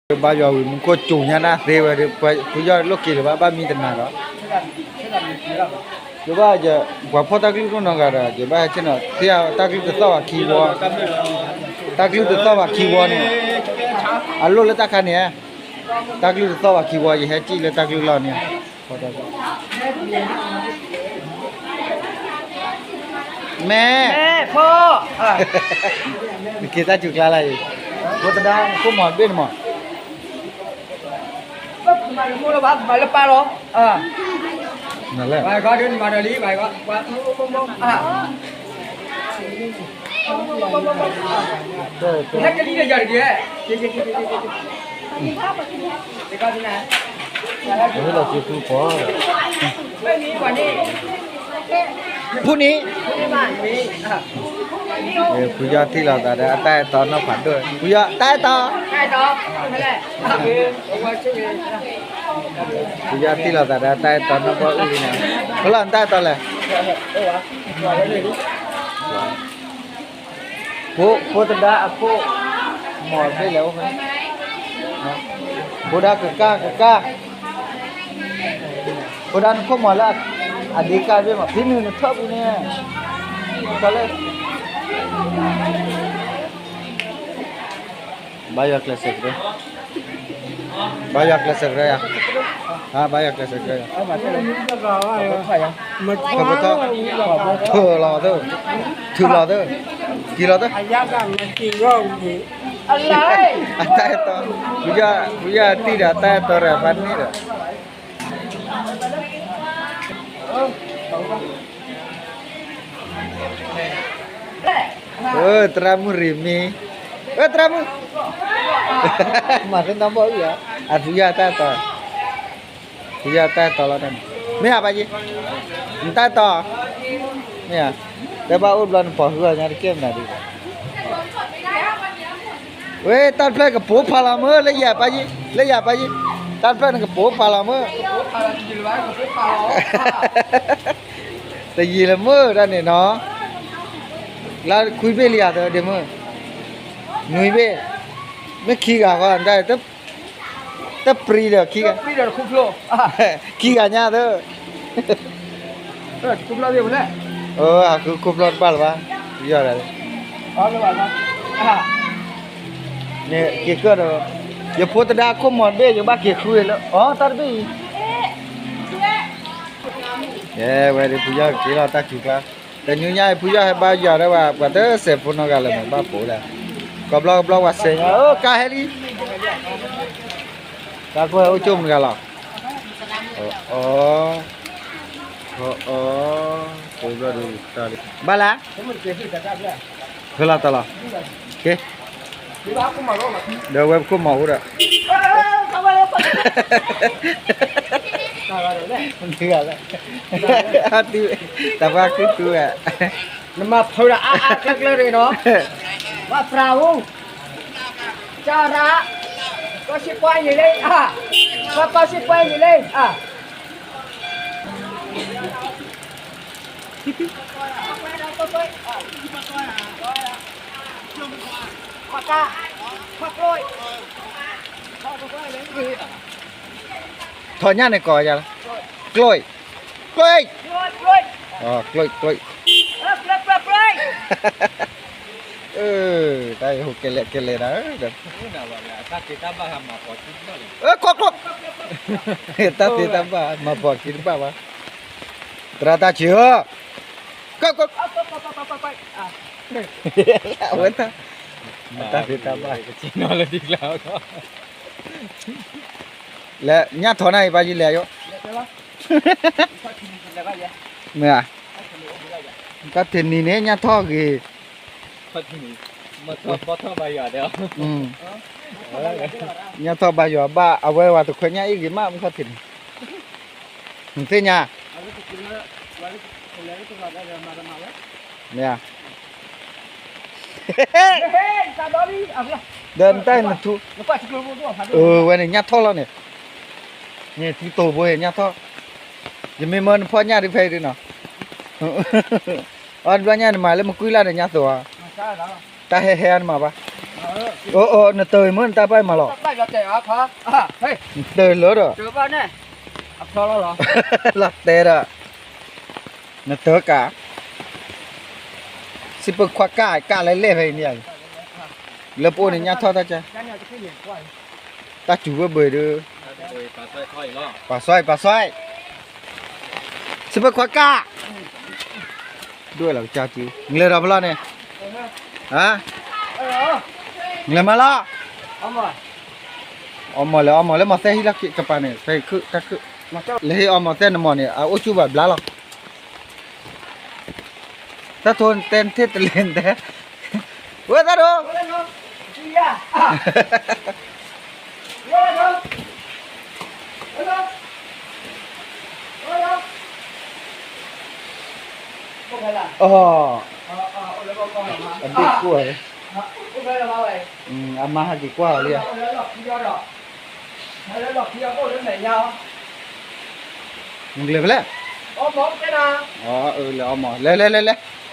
ဘါယွၤဝံၤမူခိၣ်စူၤညါနၢ်သ့ဝဲဒီး ဖုယီၢ်လိၣ်က့ၤလၢၤဘၣ် ဘၣ်မံတနၤဒီး ယဘၣ်ယ ပှၤဖီၣ်တၢ်ကလုၢ်ဒိၣ်နီတဂၤဒီး ယဘၣ်ဟဲဆ့ၣ်နီၤ သ့ၣ်ညါတၢ်ကလုၢ်တသီၣ်ဘၣ်ခံဝီ, တၢ်ကလုၢ်တသီၣ်ဘၣ်ခံဝီန့ၣ် အလိၣ်လၢတၢ်ခါန့ၣ်, တၢ်ကလုၢ်တသီၣ်ဘၣ်ခံဝီ ယဟဲစံၣ်လၢတၢ်ကလုၢ်လီၢ်န့ၣ် မ့ၢ် ဖိ နက့ၤတၢ်စူၤကျါလၢအံၤ, ဖိသဒါ နခိၣ်မီၤတဘ့ၣ်န့ၣ်မး, မၤလၢပၢ်လီၤ, မၤလၢ ဘၣ်ဂီၤဒ်နမၤဒီးလံ ဘၣ်ဂီၤ နကလံၤဒီးယၤတက့ၢ်, ဟ့ၣ်လီၤက့ၤသူပီၤ, ဖုန့ၣ်, ဖုယီၢ်ထံၣ်လိာ်သးဒီးအတၢ်အဲၣ်တီနီၢ်ဖးဒိၣ်, ဖုယီၢ်တၢ်အဲၣ်တီ, ဖုယီၢ်ထံၣ်လိာ်သးဒီးအတၢ်အဲၣ်တီနီၢ်ပီၢ်အုၣ်လံန့ၣ်, ဖုလီၤနတၢ်အဲၣ်တီလဲၣ် ဖိ ဖိသဒါအခိၣ်မီၤတဘ့ၣ်လဲၣ်အိၣ်ဖဲ, ဖိဒါကကၢ်ကကၢ်, ဖိဒါနခိၣ်မီၤလၢအဒ့ကၢ်တဘ့ၣ်မး ဖံနုာ်နထၢၣ်ပူၤန့ၣ်, ကီလၢ ဘါယွၤကျဲးစၢးကရၢ, ဘါယွၤကျဲးစၢးကရၢယၤ, ဘါယွၤကျဲးစၢးကရၢယၤ, ထၢၣ်ပထီၣ်, ထုးလီၤသၢ, ထုးလီၤသၢ, က့ၤလီၤသၢ, အတၢ်အဲၣ်တီ, ဖုယီၢ်တံၢ်ဒီးအတၢ်အဲၣ်တီဒီးဖးန့ၣ်ဒီး သရၣ်မုၣ်ရံၣ်မံ, သရၣ်မုၣ်, မၤသ့နီၢ်ဘီၣ်အုၣ်ဧါ, အဖုယီၢ်တၢ်အဲၣ်တီ, ဖုယီၢ်တၢ်အဲၣ်တီလီၤတၢ်န့ၣ်, မ့ၢ်ဧါပၢ်ယ့ၢ်, နတၢ်အဲၣ်တီ, မ့ၢ်ဧါ, တဲဘၣ်အိၣ်ဘျီနပိာ်ဟုအီၤညါတကဲမနုၤဒ်လဲၣ် ဝဲ တၢ်တဖျၢၣ်ကပိာ်ဖးလီၤမၢ် လၢယၤပၢ်ယ့ၢ်, လၢယၤပၢ်ယ့ၢ်, တၢ်တဖျၢၣ်နကပိာ်ဖးလီၤမၢ်, တယံာ်လၢမုၢ်တၢ်န့ၣ်နီၤ, လါခွံဘ့ၣ်လံဧါ သၢဒ့မုၢ်, နွံဘ့ၣ်, မ့ၢ်ခံဂၤဃီ တၢ် တပြံဒီးခံဂၤ, ခံဂၤညါသၢ, အဃုခိၣ်ဖျီၣ်တဘၣ်လၢၤဘၣ်, ယီၢ်ဒၣ်, န့ၣ်က့ၤကၢၢ်ဒီး, ယဖိသဒါခိၣ်မီၤတဘ့ၣ် ယဘၣ်က့ၤဃုလၢ အီ တၢ်တဘ့ၣ်အံၤ, ဝဲဒၣ်ဖုယီၢ်က့ၤလီၤတၢ်စူၤကျါ, တနွံညါအံၤ ဖုယီၢ်ဟဲဘါယွၤဒီးဝဲ ပှၤတစဲးဖိနီတဂၤလၢၤမး ဘၣ်ပိာ်ဒၣ်, ကဘျီကဘျီပှၤစဲးညါ အိၣ်ကါဟဲလံ, တၢ်ကိၢ်ဟဲအိၣ်ကၠိမုၢ်တဂၤလီၤ, အီ, အီ, အီ, ဘၣ်လၢ ဖဲလီၤတၢ်လီၤ, က့, ဒီးဝဲပခိၣ်မီၤအိၣ်ဒီး, တၢ်ဘၣ်ခုတူၢ်ဝဲ, နမၤဖုးဒီးအါအါကျၢၤကျၢၤန့ၣ်နီၤ, ဘၣ်ပြးအူ, ကၢ်ရၣ်, ကီၢ်စ့ၢ်ပှၤယံၤလံ, ကီၢ်စ့ၢ်ပှၤယံၤလံ, ထီၣ်ညၣ်န့ၣ်ကိးယၤလၢ, ကျိတ်, ကျိတ်, ကျိတ်, ကျိတ်, တၢ်အံၤဟိၣ်ကဲလဲၣ်ကဲလဲၣ်ဒၣ်, ခီၣ်ခီၣ်, တၢ်သ့တၢ်ဘၣ်မၤပိာ်ခံတဘၣ်ဘၣ်, သရၣ်တၢ်ဆံးဧၢ, က, အဝဲတၢ်, တၢ်သ့တၢ်ဘၣ်, လဲၤညၣ်ထီၣ်နၤအံၤ ပၢ်ယံၤလဲၤယိၣ်, မ့ၢ်ဧါ, တၢ်တနံၤန့ၣ် ညၣ်ထီၣ်ဂ့ၤ, ညၣ်ထီၣ်ဘါယွၤဘၣ် အဝဲဝဲတခွဲညၣ်အ့ၣ်ဂ့ၤမး မုၢ်ခီၣ်ထံးန့ၣ်, နသ့ၣ်ညါ, မ့ၢ်ဧါ, ဒီးနတၢ်နထူ, အဝဲန့ၣ် ညၣ်ထီၣ်လီၤန့ၣ်, န့ၣ်ထူတိၢ်ဘိညၣ်ထီၣ်, ယမ့ၢ်မၢနဖီၣ်ညၣ်ဒ်ဖဲအံၤဒ်နီၤ, အီၤတဘျီညါနမၤလၢမကွံလၢ်ဒီးညၣ်သိးဧါ, တၢ်ဟဲဟဲနမၤဘၣ် အိၣ်အိၣ် နတၢၤမ့ၢ်နတၢ်ပာ်မးလီၤ, နတၢၤလၢဒီး, လီၤတဲဒီး, နတၢၤကး, စံးပၢၤခွါကး ကးလဲၤလဲၣ်ဖဲအံၤန့ၣ်, လၢပအိၣ်န့ၣ်ညၣ်ထီၣ်တၢ်ကါ, တၢ်စူၤဝဲဘၢၣ်ဒီး, ပာ်စွဲ ပာ်စွဲ, စံးပၢၤခွါကး, ဒွဲၣ်လီၤကစၢ်က့ၤ ငလဲၤဒီးဖဲလီၤန့ၣ်, ငလဲၤမးလီၤ, အီမီၢ်လဲၤအီမီၢ်လၢမီၢ်သဲဟံၣ်လီၢ်ခံကပၤန့ၣ် ဖဲခုၣ်တၢ်ခုၣ်, လဲၤဟ့ၣ်အီမီၢ်သဲနမီၢ်န့ၣ် အအိၣ်ဆူၣ်ဘၣ်ဘျါလီၤ, တၢ်ထိတဲနထံၣ်တလဲၤနတဲ, ဝဲတၢ်ဒိၣ် အီ, အဘ့ၣ်ကိၢ်, အမါဟဲက့ၤကွၢ်အီၤလံဧါ, နကလဲၤဖဲလဲၣ်, လဲၤလဲၤလဲၤလဲၤ